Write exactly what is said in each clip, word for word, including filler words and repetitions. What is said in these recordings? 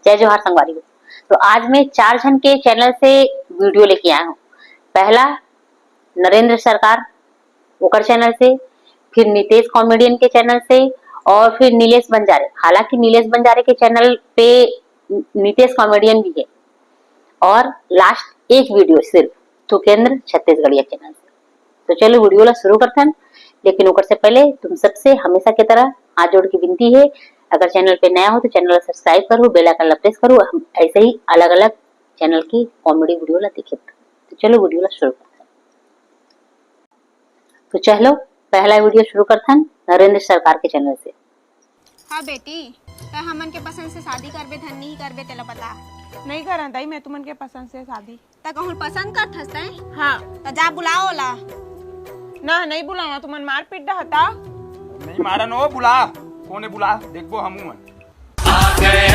जय जोहार संगवारी हो। तो आज मैं चार झन के चैनल से वीडियो लेके आया हूँ। पहला नरेंद्र सरकार, ओकर चैनल से, फिर नितेश कॉमेडियन के चैनल से, और फिर नीलेश बंजारे। हालांकि नीलेश बंजारे के चैनल पे नितेश कॉमेडियन भी है। और लास्ट एक वीडियो सिर्फ सुकेंद्र छत्तीसगढ़िया चैनल से। तो चलो वीडियो ला शुरू करथन, लेकिन ओकर से पहले तुम सबसे हमेशा की तरह हाथ जोड़ के विनती है, अगर चैनल पे नया हो तो चैनल ला सब्सक्राइब करो, बेल आइकन ला प्रेस करो, हम ऐसे ही अलग-अलग चैनल की कॉमेडी वीडियो ला देखे। तो चलो वीडियो ला शुरू करथन। तो चलो पहला वीडियो शुरू करथन नरेंद्र सरकार के चैनल से। हाँ बेटी, तै हमन के पसंद से शादी करबे धन नहीं करबे, तेला बता। नहीं करन दाई, मैं तुमन के पसंद से शादी। तै कहूँ पसंद करथस तै? हाँ। त जा बुलाओ ओला। ना, नहीं बुलाना, तुमन मार पीट डहता। नहीं मारन ओ, बुला, कोने बुला, देखबो हमू मन। आ गया।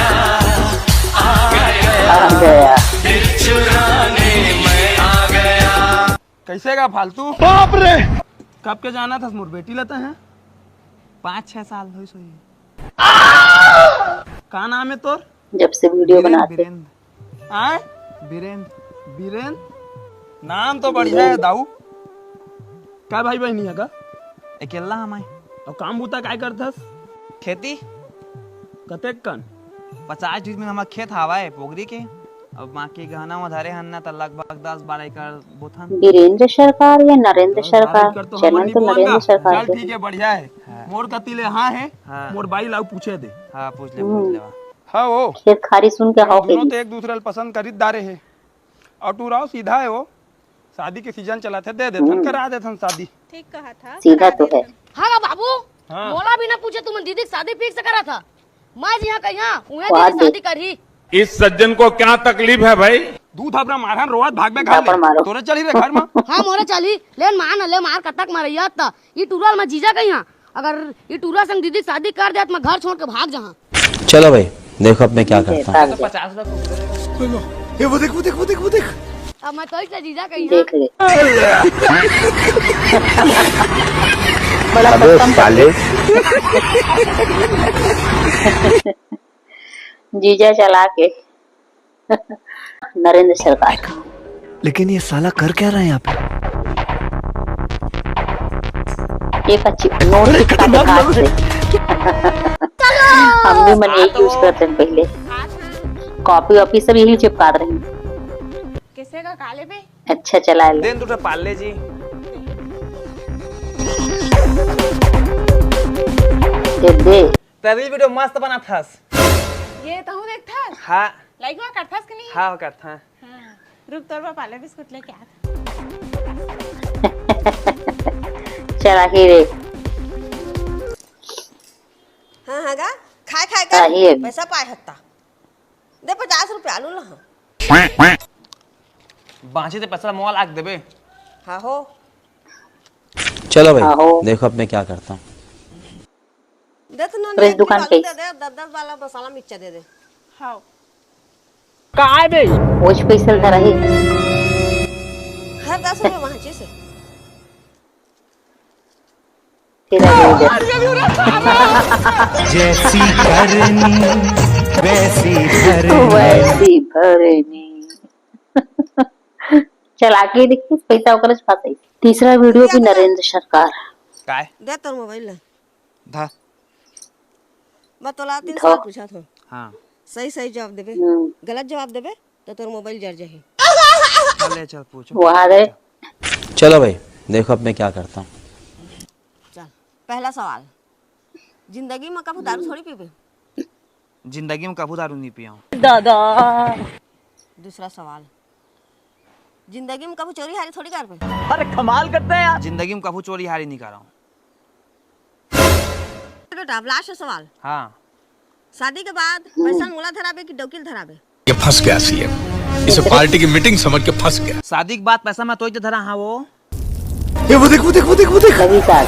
कैसे का फालतू? बाप रे! कब के जाना था मोर बेटी लेते हैं? पाँच छह साल होइस होही। का नाम है तोर? जब से वीडियो वीरेंद्र, बनाते। वीरेंद्र। आय? वीरेंद्र। वीरेंद्र? नाम तो बढ़िया है दाऊ। का भाई बहनी है का? अकेला हम आए। और काम बूता काय करथस? खेती। कतेक कन? पचास बीस में हमार खेत हावय पोगरी के। अब बाकी गहना म धरे हन ना, त लगभग दस बारह एकड़ बोथन। वीरेंद्र सरकार या नरेंद्र दस बारह सरकार? एकड़ तो हमन चैनल नहीं तो बोवन नरेंद्र गा। सरकार चल के ठीक है। है, बढ़िया है। हाँ। मोर कति ले हाँ है। हाँ। मोर बाई लाऊ पूछे दे। हाँ, पूछ ले, हम्म। पूछ ले। हाँ, वो। खेत खारी सुन के हम हाव दोनों कहिस। तो एक दूसरे ल पसंद करित डारे है। और टूराव सीधा है वो। शादी के सीजन चलत हे, दे देथन, हम्म। करा देथन शादी। ठीक कहा था, सीधा करा तो है। देथन। हाँ गा बाबू, हाँ। मोला बिना पूछे तुमन दीदी के शादी फिक्स करा था। मैं जिहाँ कहिया, उहें वाह दीदी दे। शादी करही। इस सज्जन को क्या तकलीफ है भाई? दूध अपना मारहन रोवत भागबे घर ले। झापड़ मारो। तोरे चली रे घर में। हाँ, मोरे चली। ले मार न, ले मार, कतक मारैया त। ई टूरा ल मैं जीजा कहिया। अगर ई टूरा संग दीदी के शादी कर दे, त मैं घर छोड़ के भाग जाहाँ। चलो भाई, देखो अब मैं क्या करता हूँ। भाग जा। ये वो देख, वो देख, वो देख, वो देख। अब मैं तो इसे जीजा कही देख ले। बड़ा अबे कम साले। जीजा चला के। नरेंद्र सरकार। लेकिन ये साला कर क्या रहा है यहाँ पे? एक अच्छी नोट चिपका के काट दे। हम भी मन यही यूज करते हैं पहले। कॉपी वॉपी सब यही चिपकात रही। कैसे का काले पे? अच्छा चला ले। देन दूठा पार्ले जी। दे दे। तरी वीडियो मस्त बनाथस। ये तहु देखथस? हाँ। लाइक वा करथस कि नहीं? हाँ, करथा। हाँ। रुक, तोर बर पार्ले बिस्कुट लेके आत। चला ही रे। हाँ, हाँ गा, खाए, खाए कर। चाहिए। पैसा पाए हत्ता। दे पचास रुपया आलू ला। बाँचे ते पैसा मोला लाग देबे। हाँ हो। चलो भाई, हाँ हो। देखो अब मैं क्या करता हूँ। दे तो नोनी फ्रेश एक किलो दुकान आलू पे। दे दे, दस दस वाला मसाला मिर्चा दे दे। हाँ। का आए बे? ओछ पैसा धरा है। हर दस रुपये वहाँ से। तेरा भी हो गया। जैसी करनी, वैसी भरनी। वैसी भरनी। चला के देखिस, पैसा ओकरे पास है। तीसरा वीडियो भी नरेंद्र सरकार। काय? दे तोर मोबाइल ला। धा। मैं तोला तीन धो। सवाल पूछत हूँ। हाँ। सही सही जवाब देबे। हम्म। गलत जवाब देबे तो तोर मोबाइल जर जाही। चल, ले चल, पूछो। वहाँ रे। चलो भाई, देखो अब मैं क्या करता हूँ। चल, पहला सवाल, जिंदगी में कभू दारू थोड़ी पीबे? जिंदगी में कभू दारू नहीं पिया हूँ। दादा। दूसरा सवाल, जिंदगी में कभू चोरी हारी थोड़ी करबे? अरे कमाल करते हैं यार। जिंदगी में कभू चोरी हारी नहीं करा हूँ। बेटा, अब लास्ट सवाल। हाँ। शादी के बाद पैसा मोला धराबे कि डौकी ल धराबे? ये फंस गया सीएम, इसे पार्टी की मीटिंग समझ के फंस गया। शादी के बाद पैसा मैं तोई तो धरा हाँ वो। ये वो देख, वो देख, वो देख, वो देख। लगी साथ।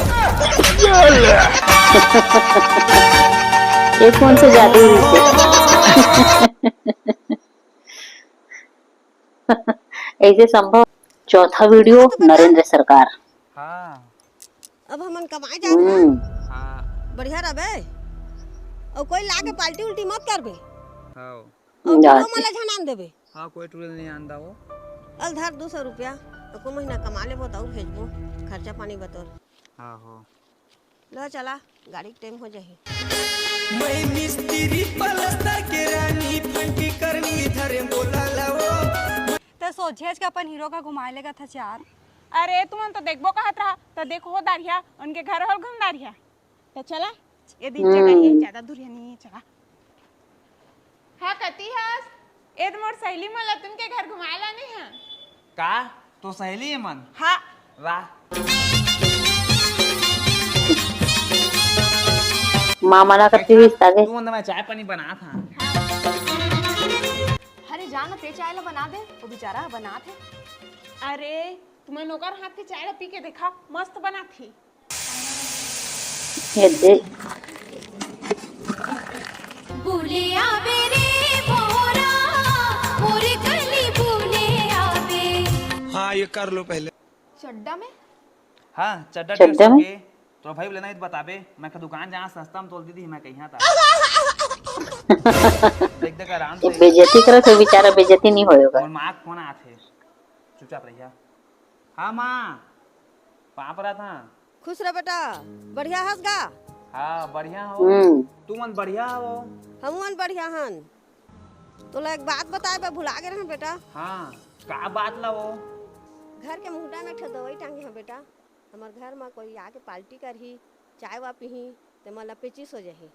ये कौन से जादू है इसे? ऐसे संभव। चौथा वीडियो, नरेंद्र सरकार। हाँ। अब हमन कमाए जात हन। हम्म। हाँ। बढ़िया रहबे। और कोई लाके पार्टी उल्टी मत करबे। हाँ। टूरा मन ला झन आन देबे। हाँ, कोई टूरा नहीं आन दा वो। अल धर दू सौ रुपया, एको महीना कमा लेबो, तऊ भेजबो, खर्चा पानी बतोर। हाँ हो। लो चला, गाड़ी के टाइम हो जाही। मैं मिस्त्री पलस्तर के रानी, फंकी करनी धरे बोला लाओ। त सोझेच के अपन हीरो का घुमाए लेगा था चार। अरे, तुमन तो देखबो कहत रहा, त देखो हो दाढ़िया, उनके घर होल घूम दाढ़िया। त चला, ये दिन जगह ये ज्यादा दूर नहीं है, चला। हाँ, कती हस? ए त मोर सहेली मन ला तुमके घर घुमाए लाने हन। का? तो सहेली ए मन? हाँ। वाह। मामा ना करती हुई आगे। तू मन मैं चाय पानी बनात हन। अरे जा ना, ते चाय ला बना दे, वो बेचारा बनात हे। अरे, तुमन ओकर हाथ के चाय ला पी के देखा, मस्त बनात हे। ये दे। बुले आवे रे मोरा, मोरे गली बुले आवे। हाँ, ये कर लो पहले। चड्डा में? हाँ, चड्डा चड्डा में? के। तोर भाई लेना ही तो बताबे, मैं का दुकान जहाँ सस्ता में तोल दीदी, मैं कहिया था। देख देख आराम से। बेइज्जती करे तो बेचारा बेइज्जती नहीं होएगा। और माँ फोन आथे, चुपचाप रहिया। हाँ माँ, पाँव परत हँव। खुश रह बेटा, बढ़िया हस गा? हाँ, बढ़िया हो। हम्म। तुमन बढ़िया हो? हमन बढ़िया हन। तोला एक बात बताए बर भुला गे रहन बेटा। हाँ, का बात ला वो? घर के मुहूटा में एक ठो दवाई टांगे हँव बेटा। हमर घर म कोई आके पार्टी करही, चाय वा पीही, ते मन ला पेचिस हो जाही।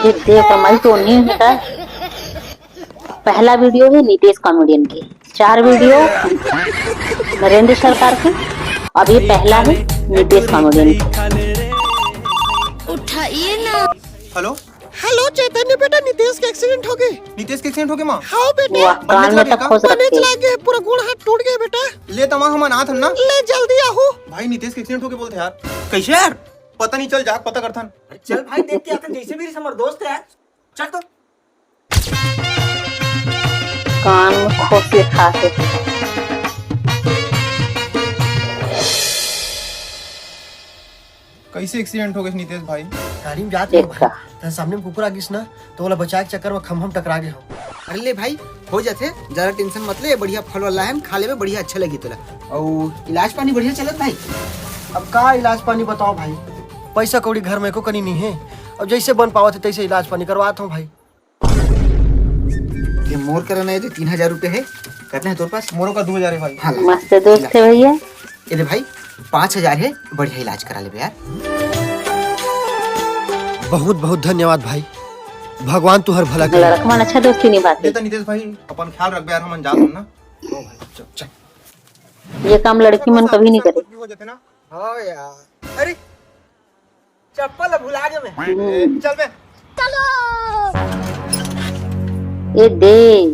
ये देख, कमाई तो नहीं है का? पहला वीडियो है नीतीश कॉमेडियन के, चार वीडियो नरेंद्र सरकार के, अब ये पहला है नीतीश कॉमेडियन के। उठाइए ना। हेलो। हेलो चैतन्य बेटा, नीतीश के एक्सीडेंट हो गे। नीतीश के एक्सीडेंट हो गे माँ? हाँ बेटा। वाह, कान में तक खोस रखे। बनेच लागे, पूरा गोड़ हाथ टूट गे बेटा। ले तमा हम अनाथ हन ना। ले जल्दी आहू। भाई नीतीश के एक्सीडेंट हो गे बोलथे यार। कैसे यार? पता नहीं चल जात, पता करथन। अरे चल भाई, देख के आथन, जैसे भी हमर दोस्त है यार। चल तो। कान में खोस लिखा के। कैसे एक्सीडेंट हो गे नीतीश भाई? गाड़ी में जात रहे भाई, त सामने में कुकुर आ गिस ना, त ओला बचाए के चक्कर में खम्भा में टकरा गे हँव। अरे ले भाई, हो जाथे, ज्यादा टेंशन मत ले, बढ़िया फल वाला है, खा लेबे, बढ़िया अच्छा लगी तोला। अउ इलाज पानी बढ़िया चलत भाई? अब का इलाज पानी बताओ भाई, पैसा कौड़ी घर में एको कनी नहीं है। अब जैसे बन पावत है तैसे इलाज पानी करवात हँव भाई। ये मोर करा नहीं तो तीन हजार रुपये है। कितना है तोर पास? मोरो का दो हजार है भाई। हाँ, ला। मस्त दोस्त है भैया। ये दे भाई, पाँच हजार है, बढ़िया इलाज करा लेबे यार। बहुत बहुत धन्यवाद भाई, भगवान तुहर भला करे। लड़का मन अच्छा दोस्ती निभाथे। ये तो नीतीश भाई, अपन ख्याल रखबे यार, हमन जात हन ना। ओ भाई, चल, चल। ये काम लड़की मन कभी नहीं करे। कुछ भी हो जाते ना। हाँ यार। अरे, चप्पल भुला गे मैं। हम्म। चल बे। ये दे।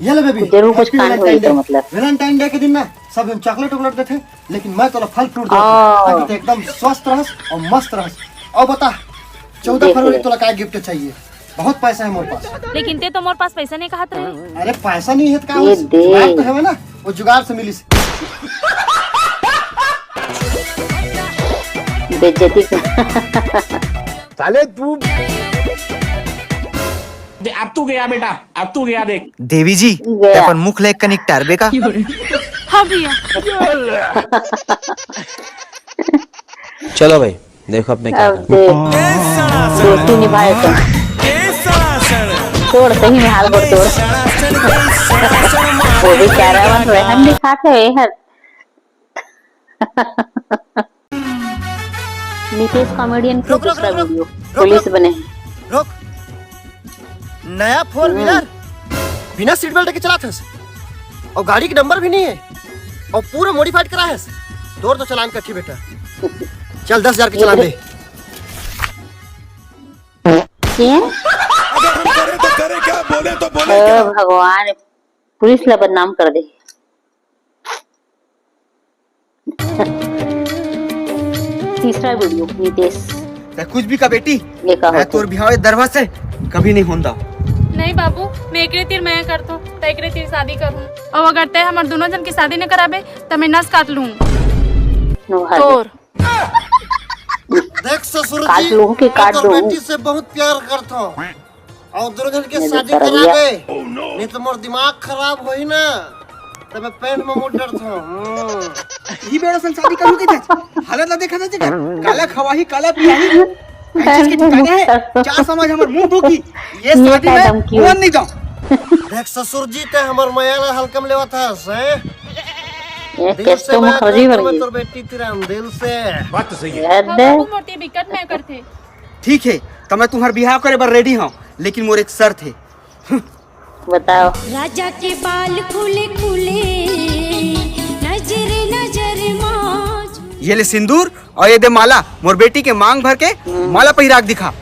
ये ले बेबी, जरूर कुछ हैप्पी कांड होई वैलेंटाइन तो डे। मतलब। वैलेंटाइन डे के दिन ना सब हम चॉकलेट वॉकलेट देथे, लेकिन मैं तोला फल फ्रूट देथे, आ। ताकि तू एकदम स्वस्थ रहस और मस्त रहस। और बता, चौदह देख फरवरी ले। तोला का गिफ्ट चाहिए? बहुत पैसा है मोर पास। लेकिन ते तो मोर पास पैसा नहीं कहत रहे। अरे पैसा नहीं है तो का ये होइस? दे। जुगाड़ तो है ना, वो जुगाड़ से मिलिस। बेइज्जती कर। साले तू। दे, अब तू गया बेटा, अब तू गया देख। देवी जी, गया। ते अपन मुख ले कनिक टारबे का? हाँ भैया। चलो भाई, देखो अब मैं क्या अब करूँ। देख, दोस्ती निभाए तो। छोड़, सही में हाल गोड़ तोड़। वो भी कह रहा है, बस रहम दिखाते हुए हर। नीतीश कॉमेडियन के रुक, रुक, दूसरा रुक, रुक, वीडियो, रुक, पुलिस रुक। बने हैं। रुक। नया फोर हम्म। व्हीलर बिना सीट बेल्ट के चलाथस और गाड़ी के नंबर भी नहीं है और पूरा मॉडिफाइड करा है। तोर तो चालान कटही बेटा। चल दस हजार के चालान दे। क्या? अगर हम करें तो करें क्या, बोले तो बोले ओ क्या? भगवान, पुलिस ला बदनाम कर दे। तीसरा वीडियो नीतीश। ते कुछ भी का बेटी, ये का मैं होता? तोर बिहाव ए दरवा से कभी नहीं होंदा। नहीं बाबू, मैं एकरे तीर मैं करथों, ते एकरे तीर शादी करूँ। और अगर ते हमर दोनों जन की शादी नहीं कराबे, तो मैं नस काट लूँ। नो भाई। तोर। देख ससुर काट जी, लूँ कि मैं काट तोर दूँ? बेटी से बहुत प्यार करथों। अउ दोनों झन के शादी करा दे, नहीं तो मोर दिमाग खराब होही ना, तब मैं पैंट में मुड़ डरथों। हम्म। ही बेरा सन शादी करू के देख। हालत ला देखा था, काला खवाही, काला पियाही। कई चीज के ठिकाना है? क्या समझ हमर मुंह टोकी? ये शादी में मन नहीं दो। देख ससुर जी, ते हमर मया ला हल्का में लेवत हस, हैं? दिल से मुखर्जी बन गई तोर बेटी तिरन, दिल से। बात तो सही है। बाबू मोर ते बिकट मैं करथे। ठीक है, तो मैं तुम्हार बिहाव करे बर रेडी हूँ, लेकिन मोर एक शर्त है। बताओ। राजा के बाल खुले खुले, नजर नजर मा। ये ले सिंदूर और ये दे माला, मोर बेटी के मांग भर के माला पहिराक दिखा।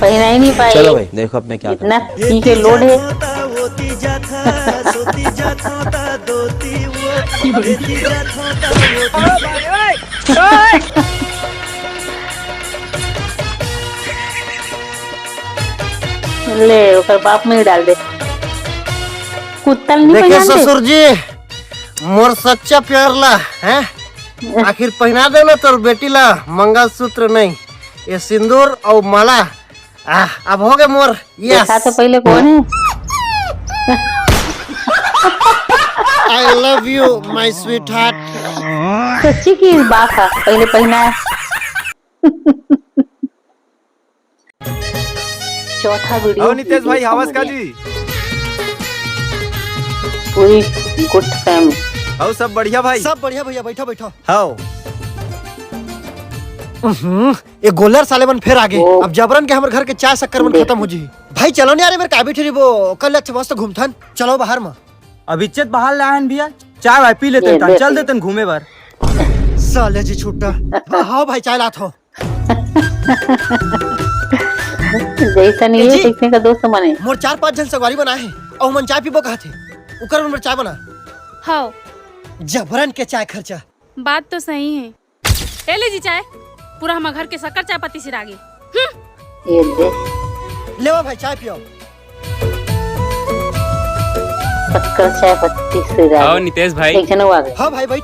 पहिरा ही नहीं पाई। चलो भाई, देखो अब मैं क्या इतना करता हूँ। पीछे लोड है। ले, ओकर बाप में ही डाल दे। कुत्ता नहीं देखे पहनाते? ससुर जी, मोर सच्चा प्यार ला, हैं? आखिर पहना देना तोर बेटी ला मंगलसूत्र नहीं, ये सिंदूर और माला। आह, अब हो गए मोर। देखा तो पहले कौन है? I love you, my sweetheart। सच्ची की बात है, पहले पहना है। चौथा वीडियो। अहो नितेश भाई, हावस का जी? पूरी गुड फैमिली। अहो सब बढ़िया भाई? सब बढ़िया भैया, बैठो बैठो। हाओ। हम्म, ये गोलर साले मन फिर आगे। अब जबरन के हमर घर के चाय शक्कर मन खत्म हो जी। भाई चलो नहीं यार, मेरे का बैठे रही वो, कल अच्छा मस्त घूमथन, चलो बाहर में। अब इज्जत बाहर लाहन भैया, चाय वाय पी लेते, चल देते घूमे बार। साले जी छुट्टा। हाँ भाई, चाय लात हो। जैसा नहीं है, जी। तैसे का दोस्त मने। मोर चार पांच झन संगवारी बना है, और मन चाय पीबो कहत है। उकर मन चाय बना। हाँ। जबरन के चाय खर्चा। बात तो सही है। ए ले जी चाय, पूरा हमर घर के शक्कर चाय पत्ती सिरा गे। हम्म। ये दे। लेवा भाई, चाय पियो। शक्कर चाय पत्ती सिरा गे। नितेश भाई। एक जन आ गए। हाँ भाई, बैठ।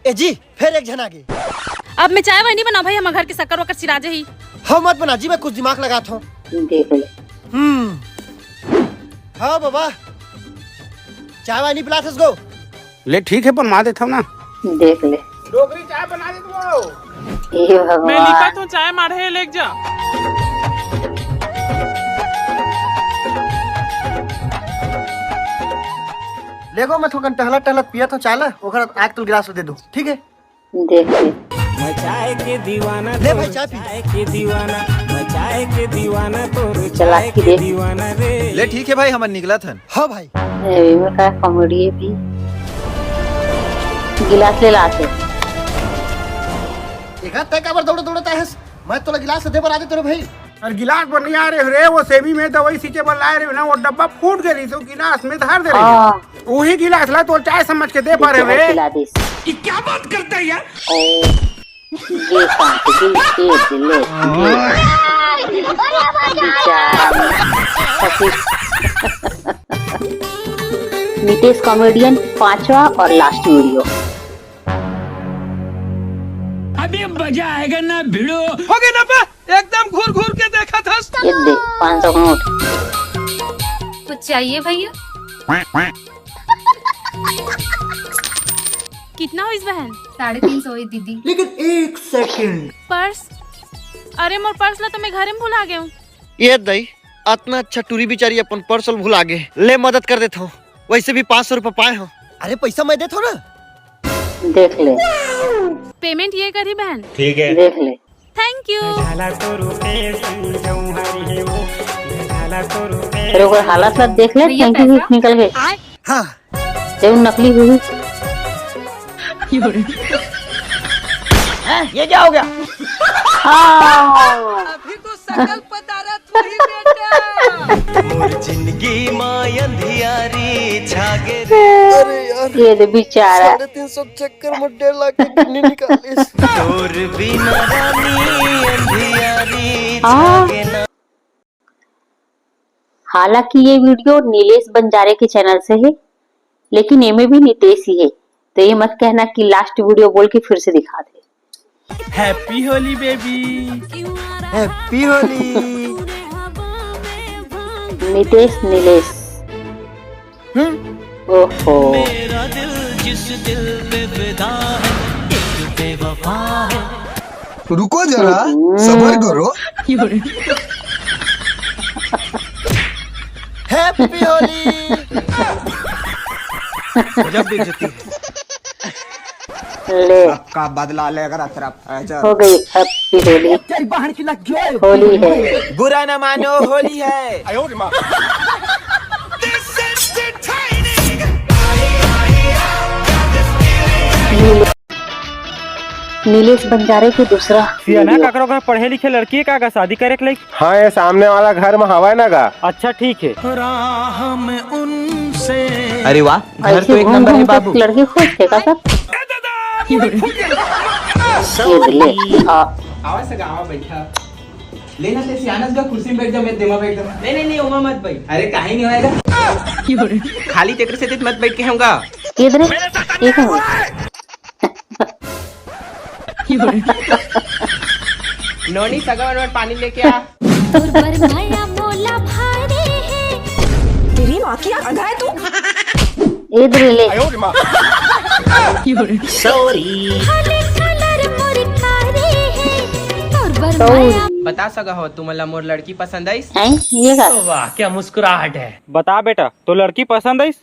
ए जी, फिर एक झन आगे। अब मैं चाय वाय नहीं बनाऊं भाई, हमर घर के शक्कर वक्कर सिरा जाही। हाँ, मत बना जी, मैं कुछ दिमाग लगात हूँ। देख ले। हम्म। हाँ बाबा, चाय वाय नहीं पिलात हस गो? ले ठीक है, बनवा देता हूँ ना। देख ले। डोकरी चाय बना दे तू। हे भगवान। मैं लिखत हूँ, चाय माढ़े लेके जा। देखो, मैं थोकन टहलत टहलत पियत हूँ चाय ला, ओकर बाद आके तुल गिलास दे दो, ठीक है? देख ले। मैं चाय के दीवाना, ले भाई, तोर चाय पी। चाय के दीवाना, मैं चाय के दीवाना, तोर चला चाय के के दे। दीवाना रे। ले ठीक है भाई, हमन निकलत हन। हाँ भाई। ए, एमे का कॉमेडी है भी। गिलास ले लाते। एका तय काबर दौड़ दौड़त आहेस? मैं तोला गिलास दे बर आते तोरे भाई। अरे गिलास बर नहीं आ रहे रे, वो सेमी में दवाई सींचे बर लाए रहे ना, वो डब्बा फूट गए रही, तो गिलास में धर दे रहे। हाँ। वही गिलास ला तो चाय समझ के दे पा रहे रे। पिला दे। ये क्या बात करता है यार? ओ, ये शांत दिल के दिल, ये बेचारा सतीश। नितेश कॉमेडियन पांचवा और लास्ट वीडियो। अभी मजा आएगा ना भिड़ो। हो गया ना बे? एकदम घूर घूर के देखा था। ये दे, पाँच सौ का नोट। कुछ चाहिए भैया? कितना होइस बहन? साढ़े तीन सौ होइस दीदी। लेकिन एक सेकंड। पर्स? अरे मोर पर्स ला तो मैं घरे में भुला गए हूँ। ये दई, अतना अच्छा टूरी बिचारी अपन पर्स ल भुला गे। ले मदद कर देथव, वैसे भी पाँच सौ रुपया पाए हो। अरे पैसा मैं देथव ना। देख ले। पेमेंट ये करी बहन। ठीक है। देख ले। Thank you. फिर ओकर हालत ला देख ले, भैया, थैंक यू पैसा? निकल गए। हाँ। जब नकली हुई। हैं? ये क्या हो गया? हाँ। अभी तो शकल पता रहा थोड़ी बेटा। मोर जिंदगी मा अंधियारी छा गे रे। अरे यार, ये दे बेचारा। साढ़े तीन सौ चक्कर में डेढ़ लाख की किडनी निकालिस। तोर बिना रानी अंधियारी हाँ। छा गे ना। हालांकि ये वीडियो नीलेश बंजारे के चैनल से है, लेकिन एमे भी नितेश ही है। तो ये मत कहना कि लास्ट वीडियो बोल के फिर से दिखा दे। Happy Holi baby. Happy Holi. Nitesh Nilesh. हम्म। ओहो। मेरा दिल जिस दिल पे फिदा है, एक बेवफा है। रुको जरा, हम्म। सबर करो। हैप्पी होली। गजब बेइज्जती है। ले। सबका बदला लेकर अतरफ है, चल। हो गई हैप्पी होली। तेरी बहन की लग गई। होली है। बुरा ना मानो, होली है। नीलेश बंजारे के दूसरा वीडियो। ककरो घर पढ़े लिखे लड़की हे का, का शादी करे के लइक? हाँ, ये सामने वाला घर में हवा है ना गा। अच्छा, ठीक है। अरे वाह, घर तो एक नंबर है बाबू। लड़की खोज थे का सब? ये ले, आ। आवा सगा, आवा बैठा। लेना ते सियानस का कुर्सी में बैठ जा, मैं देवा बैठ जा। नहीं, नहीं, नहीं, ओमा मत बैठ। अरे, काहे नहीं होएगा? खाली तेरे से मत बैठ के होगा। ये दे रे, ये कौन? नोनी सगा वन पानी लेके आ। तोर बर माया मोला भारी हे। तेरी माँ की आंधा है तू। इधर ले। सॉरी। खाली कलर मोर कारी हे। तोर बर माया। बता सगा हो, तुमन ला मोर लड़की पसंद आइस? हैं? ये का? वाह, क्या मुस्कुराहट है। बता बेटा, तो लड़की पसंद आइस?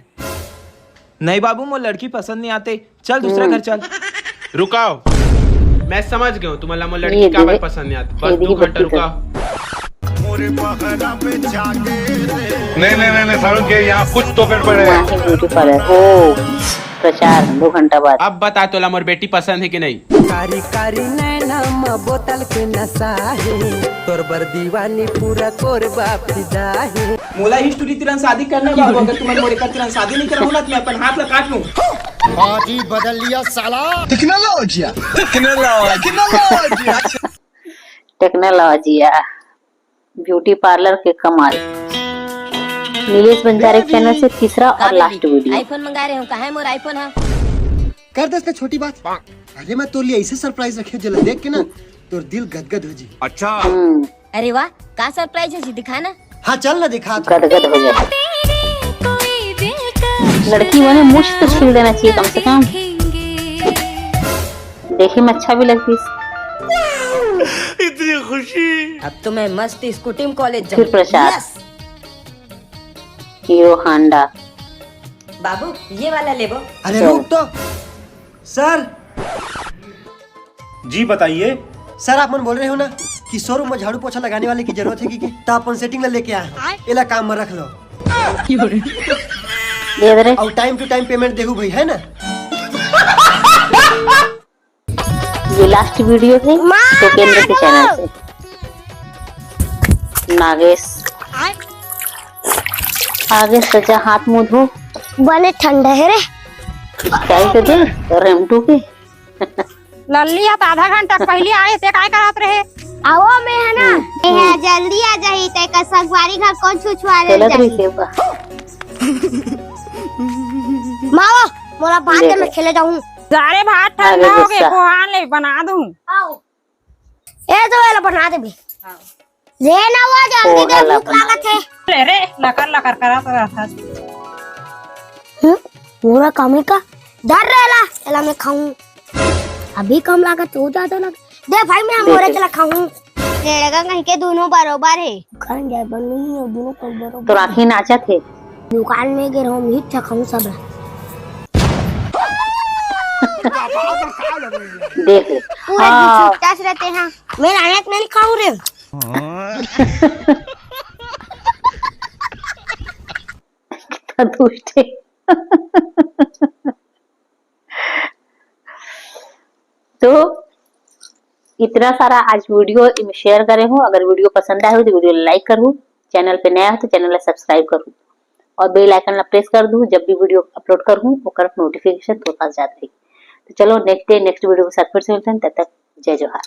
नहीं बाबू, मोर लड़की पसंद नहीं आते। चल दूसरा घर चल। रुकाओ, मैं समझ गया हूँ तुम्हारा मोर लड़की काबर पसंद नहीं आती। बस दो घंटा रुकाओ। नहीं नहीं नहीं नहीं, सारुण के यहाँ कुछ तो गड़बड़ है। Beauty parlour. ओ, प्रचार दो घंटा बाद। अब बता तोला मोर बेटी पसंद है कि नहीं? कारी कारी नैना म बोतल के नशा हे, तोर बर दीवानी पूरा कोरबा फिदा हे। मोला हिस्ट्री तिरन शादी करना बाबू, अगर तुमन मोर एकर तिरन शादी नहीं करहू ना, तो मैं अपन हाथ ला काट लूं। बाजी बदल लिया साला। टेक्नोलॉजिया, टेक्नोलॉजिया, टेक्नोलॉजिया। टेक्नोलॉजिया, ब्यूटी पार्लर के कमाल। नीलेश बंजारे के चैनल से तीसरा और लास्ट वीडियो। आईफोन मंगा रहे हो, कहाँ है मोर आईफोन? हाँ, कर दे इसका छोटी बात। अरे मैं तोर लिए ऐसे सरप्राइज रखे, जला देख के ना तोर दिल गदगद हो जी। अच्छा। हम्म। अरे वाह, का सरप्राइज है जी, दिखा ना। हाँ, चल ना, दिखा तो। गदगद हो जाए। लड़की बने, मुझ तो छील देना चाहिए कम से कम। देखे में अच्छा भी लगती। इतनी खुशी। अब तो मैं मस्त स्कूटी में कॉलेज जाऊँ। फिर प्रसाद। Yes। हीरो हांडा। बाबू, ये वाला लेबो। अरे रुक तो। सर। जी बताइए। सर, आप मन बोल रहे हो ना कि शोरूम में झाड़ू पोछा लगाने वाले की जरूरत है कि, कि? तो अपन सेटिंग में लेके आए हैं। एला काम में रख लो। दे दे रे। और टाइम टू टाइम पेमेंट देहू भाई, है ना? ये लास्ट वीडियो है सुकेंद्र के चैनल से। नागेश, आगे सजा, हाथ मुंह धो। बने ठंडा है रे। चाय तो दे, रेमटू के। लल्ली ह त आधा घंटा पहली आए, ते काय करत रहे? आओ, मैं है ना, हम्म। मैं है, जल्दी आ जाही, ते का संगवारी घर कौन छुछुआ ले चलत जाही? रही सेवा। माओ, मोला बात है, मैं खेले जाऊं। जा रे भात ठंडा हो गे, कोहान ले बना दूं। आओ। ए तो एला बना देबे। हाँ। ले ना, वो जल्दी दे, भूख लागत है। ले रे, लकर लकर करत रहत हस। हम्म, पूरा कमी का डर रहेला, एला मैं खाऊं। अभी कम लागत हो, ज्यादा लग। दे भाई, मैं मोरे चला खाऊं। रेड़गा कहीं के दोनों बरोबर है। खान जाए बन नहीं है, दोनों को बरोबर। तो राखी नाचत है। दुकान में गिर हम ही चखम सब। देख ले। पूरा हाँ। दिन छुट्टा से रहते हैं। मैं लायक नहीं खाऊं रे। कितना दुष्ट है। तो इतना सारा आज वीडियो शेयर करे हूँ। अगर वीडियो पसंद आए हो तो वीडियो लाइक करू, चैनल पे नया हो तो चैनल ला सब्सक्राइब करू और बेल आइकन ला प्रेस कर दू। जब भी वीडियो अपलोड करूँ ओकर नोटिफिकेशन तोर पास जात रही। तो चलो नेक्स्ट डे नेक्स्ट वीडियो के साथ फिर से मिलते हैं, तब तक जय जोहार।